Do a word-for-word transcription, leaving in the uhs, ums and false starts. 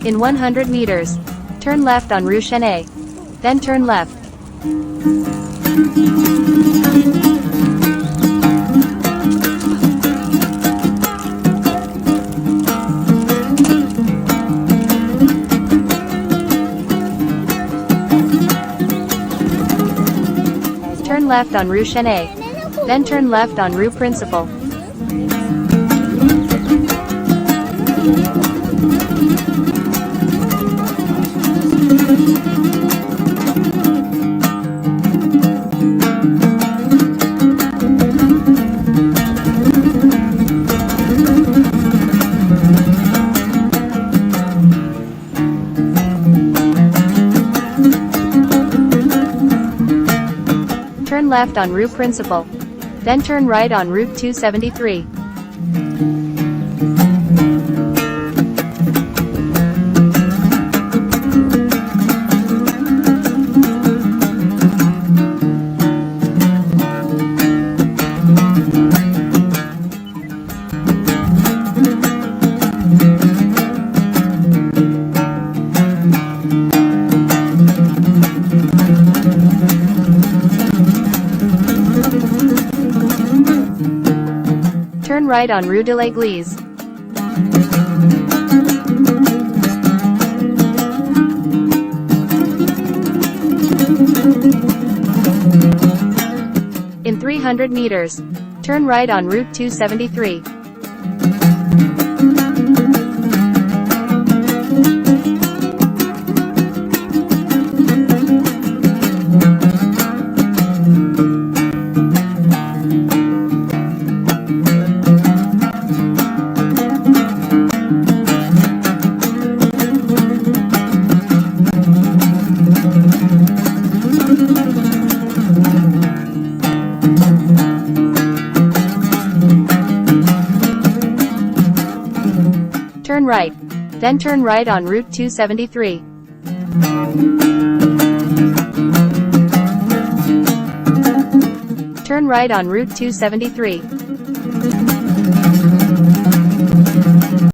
In one hundred meters, turn left on Rue Chenet, then turn left. Turn left on Rue Chenet, then turn left on Rue Principal. Turn left on Rue Principal. Then turn right on Route two seventy-three. Turn right on Rue de l'Église. In three hundred meters, turn right on Route two seventy-three. Turn right. Then turn right on Route two seventy-three. Turn right on Route two seventy-three.